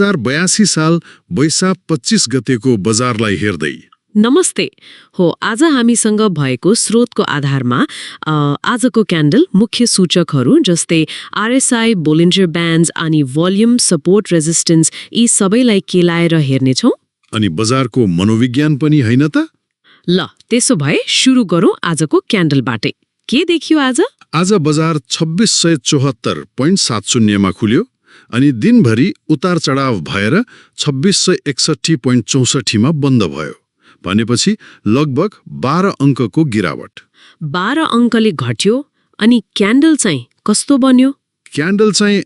2082 साल वैशाख 25 गतेको बजारलाई हेर्दै नमस्ते हो। आज हामीसँग भएको स्रोतको आधारमा आजको क्यान्डल मुख्य सूचकहरू जस्तै आरएसआई, बोलिन्जर ब्यान्ड्स अनि भोल्युम, सपोर्ट, रेजिस्टेन्स यी सबैलाई केलाएर हेर्नेछौँ। अनि बजारको मनोविज्ञान पनि होइन त? ल त्यसो भए सुरु गरौँ आजको क्यान्डलबाटै। के देखियो आज? आज बजार 2674.70 मा खुल्यो अनि दिनभरि उतार चढाव भएर 2661.64 मा बन्द भयो। भनेपछि लगभग 12 अङ्कको गिरावट। 12 अङ्कले घट्यो अनि क्यान्डल चाहिँ कस्तो बन्यो? क्यान्डल चाहिँ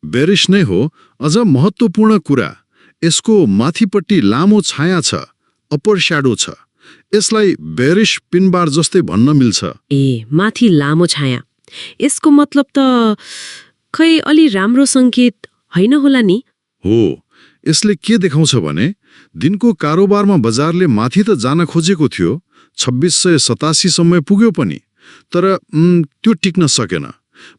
बेरिश नै हो। अझ महत्त्वपूर्ण कुरा, यसको माथिपट्टि लामो छाया छ, अप्पर स्याडो छ। यसलाई बेरिश पिनबार जस्तै भन्न मिल्छ। ए, माथि लामो छाया। यसको मतलब त खै अलि राम्रो सङ्केत होइन होला नि? हो, यसले के देखाउँछ भने दिनको कारोबारमा बजारले माथि त जान खोजेको थियो, 2687 सम्म पुग्यो पनि, तर त्यो टिक्न सकेन।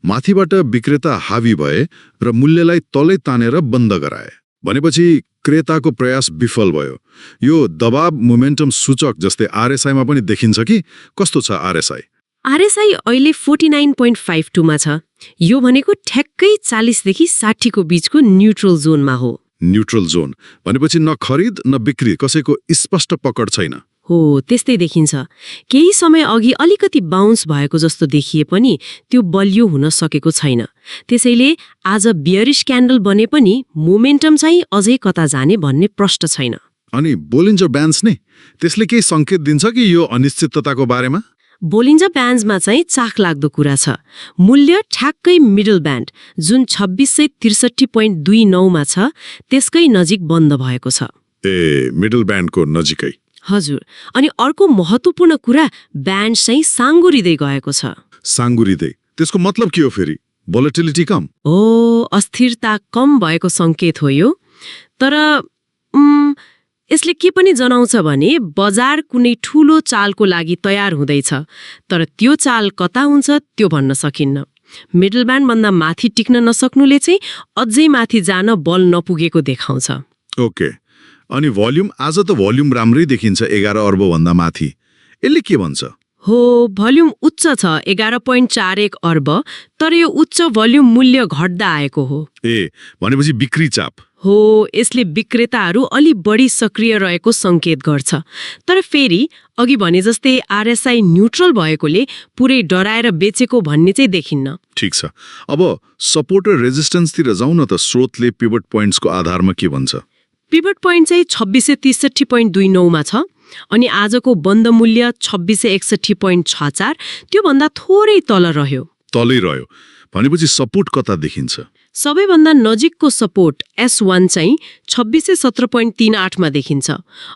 माथिबाट विक्रेता हावी भए र मूल्यलाई तलै तानेर बन्द गराए। भनेपछि क्रेताको प्रयास विफल भयो। यो दबाव मोमेन्टम सूचक जस्तै आरएसआईमा पनि देखिन्छ कि? कस्तो छ आरएसआई? आरएसआई अहिले 49.52 मा छ। यो भनेको ठ्याक्कै 40 देखि 60 को बीचको न्यूट्रल जोनमा हो। न्यूट्रल जोन भनेपछि न खरिद न बिक्री, कसैको स्पष्ट पकड छैन। हो, त्यस्तै देखिन्छ। केही समय अघि अलिकति बाउन्स भएको जस्तो देखिए पनि त्यो बलियो हुन सकेको छैन। त्यसैले आज बियरिश क्यान्डल बने पनि मोमेन्टम चाहिँ अझै कता जाने भन्ने प्रश्न छैन। अनि बोलिन्जर ब्यान्ड्स नै त्यसले केही सङ्केत दिन्छ कि यो अनिश्चितताको बारेमा? बोलिन्जर ब्यान्ड्समा चाहिँ चाख लाग्दो कुरा छ। मूल्य ठ्याक्कै मिडल ब्यान्ड जुन 2663.29 मा छ त्यसकै नजिक बन्द भएको छ। ए, मिडल ब्यान्डको नजिकै। हजुर। अनि अर्को महत्त्वपूर्ण कुरा, ब्यान्ड चाहिँ साङ्गुरिँदै गएको छ। साङ्गुरिँदै त्यसको मतलब के हो फेरि? भोलेटिलिटी कम? ओ, अस्थिरता कम भएको सङ्केत हो यो। तर यसले के पनि जनाउँछ भने बजार कुनै ठूलो चालको लागि तयार हुँदैछ, तर त्यो चाल कता हुन्छ त्यो भन्न सकिन्न। मिडल ब्यान्डभन्दा माथि टिक्न नसक्नुले चाहिँ अझै माथि जान बल नपुगेको देखाउँछ। ओके। अनि भोल्युम, आज त भोल्युम राम्रै देखिन्छ, 11 अर्ब भन्दा माथि। यसले के भन्छ? हो, भोल्युम उच्च छ, 11.41 अर्ब, तर यो उच्च भोल्युम मूल्य घट्दा आएको हो। ए, भनेपछि बिक्री चाप हो। यसले विक्रेताहरू अलि बढी सक्रिय रहेको सङ्केत गर्छ। तर फेरि अघि भने जस्तै आरएसआई न्यूट्रल भएकोले पुरै डराएर बेचेको भन्ने चाहिँ देखिन्न। ठिक छ। अब सपोर्ट र रेजिस्टेन्सतिर जाउँ न त। स्रोतले पिभट पोइन्ट्सको आधारमा के भन्छ? पिभट पोइन्ट चाहिँ 2663.29 मा छ अनि आजको बन्द मूल्य 2661.64, त्योभन्दा थोरै तल रह्यो। तलै रह्यो भनेपछि सपोर्ट कता देखिन्छ? सबैभन्दा नजिकको सपोर्ट S1 चाहिँ 2617.38 मा देखिन्छ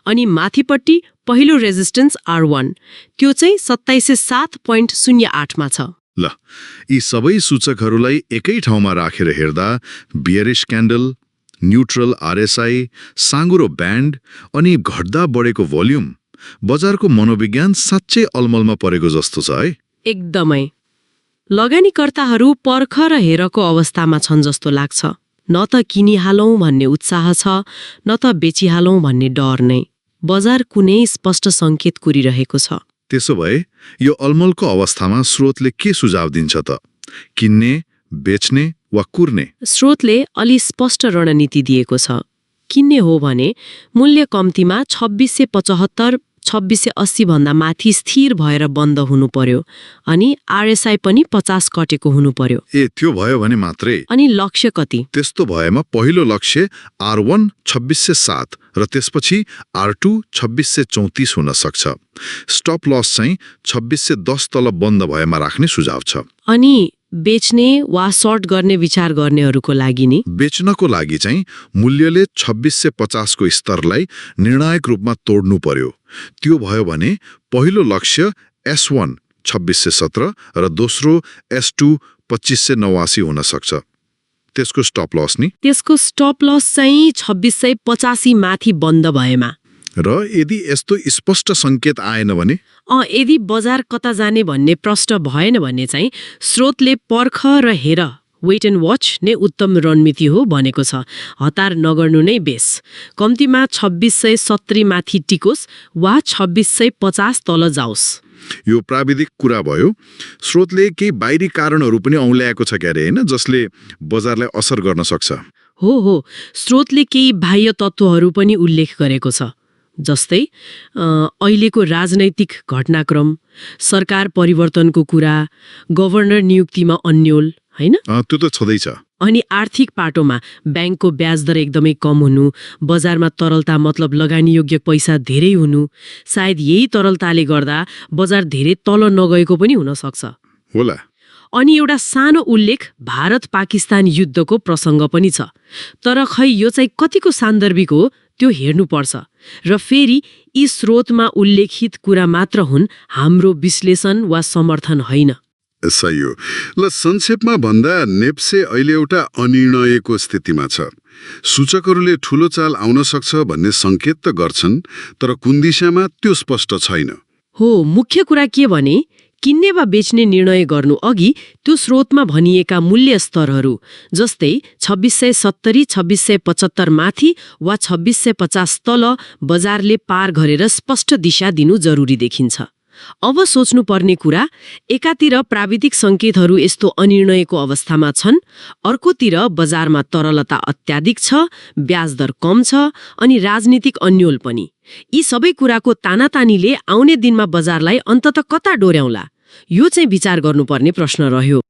अनि माथिपट्टि पहिलो रेजिस्टेन्स R1 त्यो चाहिँ 2707.08 मा छ। ल, यी सबै सूचकहरूलाई एकै ठाउँमा राखेर हेर्दा बियरिश क्यान्डल, न्यूट्रल आरएसआई, साँगुरो ब्यान्ड अनि घट्दा बढेको भोल्युम, बजारको मनोविज्ञान साँच्चै अलमलमा परेको जस्तो छ है। एकदमै। लगानीकर्ताहरू पर्ख र हेरको अवस्थामा छन् जस्तो लाग्छ। न त किनिहालौँ भन्ने उत्साह छ, न त बेचिहालौँ भन्ने डर नै। बजार कुनै स्पष्ट सङ्केत कुरिरहेको छ। त्यसो भए यो अलमलको अवस्थामा स्रोतले के सुझाव दिन्छ त? किन्ने, बेच्ने वा कुर्ने? स्रोतले अलि स्पष्ट रणनीति दिएको छ। किन्ने हो भने मूल्य कम्तीमा 2675, 2680 भन्दा माथि स्थिर भएर बन्द हुनु पर्यो अनि आरएसआई पनि 50 कटेको हुनु पर्यो। ए, त्यो भयो भने मात्रै। अनि लक्ष्य कति? त्यस्तो भएमा पहिलो लक्ष्य R1 2607 र त्यसपछि R2 2634 हुन सक्छ। स्टप लस चाहिँ 2610 तल बन्द भएमा राख्ने सुझाव छ। अनि बेच्ने वा सर्ट गर्ने विचार गर्नेहरूको लागि नि? बेच्नको लागि चाहिँ मूल्यले 2650 को स्तरलाई निर्णायक रूपमा तोड्नु पर्यो। त्यो भयो भने पहिलो लक्ष्य S1 2617 र दोस्रो S2 2589 हुन सक्छ। त्यसको स्टप लस नि? त्यसको स्टप लस चाहिँ 2685 माथि बन्द भएमा। र यदि यस्तो स्पष्ट सङ्केत आएन भने? यदि बजार कता जाने भन्ने प्रश्न भएन भने चाहिँ स्रोतले पर्ख र हेर वेट एन्ड वाच नै उत्तम रणनीति हो भनेको छ। हतार नगर्नु नै बेस। कम्तीमा 2670 माथि टिकोस् वा 2650 तल जाओस्। यो प्राविधिक कुरा भयो। स्रोतले केही बाहिरी कारणहरू पनि औँल्याएको छ क्यारे होइन, जसले बजारलाई असर गर्न सक्छ। हो, स्रोतले केही बाह्य तत्त्वहरू पनि उल्लेख गरेको छ, जस्तै अहिलेको राजनैतिक घटनाक्रम, सरकार परिवर्तनको कुरा, गभर्नर नियुक्तिमा अन्योल, होइन? त्यो त छँदैछ। अनि आर्थिक पाटोमा ब्याङ्कको ब्याज दर एकदमै कम हुनु, बजारमा तरलता मतलब लगानीयोग्य पैसा धेरै हुनु, सायद यही तरलताले गर्दा बजार धेरै तल नगएको पनि हुन सक्छ होला। अनि एउटा सानो उल्लेख भारत पाकिस्तान युद्धको प्रसङ्ग पनि छ, तर खै यो चाहिँ कतिको सान्दर्भिक हो त्यो हेर्नुपर्छ। र फेरि यी स्रोतमा उल्लेखित कुरा मात्र हुन्, हाम्रो विश्लेषण वा समर्थन होइन। सही हो। ल संक्षेपमा भन्दा नेप्से अहिले एउटा अनिर्णयको स्थितिमा छ। सूचकहरूले ठूलो चाल आउन सक्छ भन्ने संकेत त गर्छन्, तर कुन दिशामा त्यो स्पष्ट छैन। हो, मुख्य कुरा के भने किन्ने वा बेच्ने निर्णय गर्नु अघि त्यो स्रोतमा भनिएका मूल्य स्तरहरू जस्तै 2670, 2675 माथि वा 2650 तल बजारले पार गरेर स्पष्ट दिशा दिनु जरुरी देखिन्छ। अब सोच्नुपर्ने कुरा, एकातिर प्राविधिक संकेतहरू यस्तो अनिर्णयको अवस्थामा छन्, अर्कोतिर बजारमा तरलता अत्याधिक छ, ब्याज दर कम छ अनि राजनीतिक अन्योल पनि। यी सबै कुराको तानातानीले आउने दिनमा बजारलाई अन्तत कता डोर्याउला, यो चाहिँ विचार गर्नुपर्ने प्रश्न रह्यो।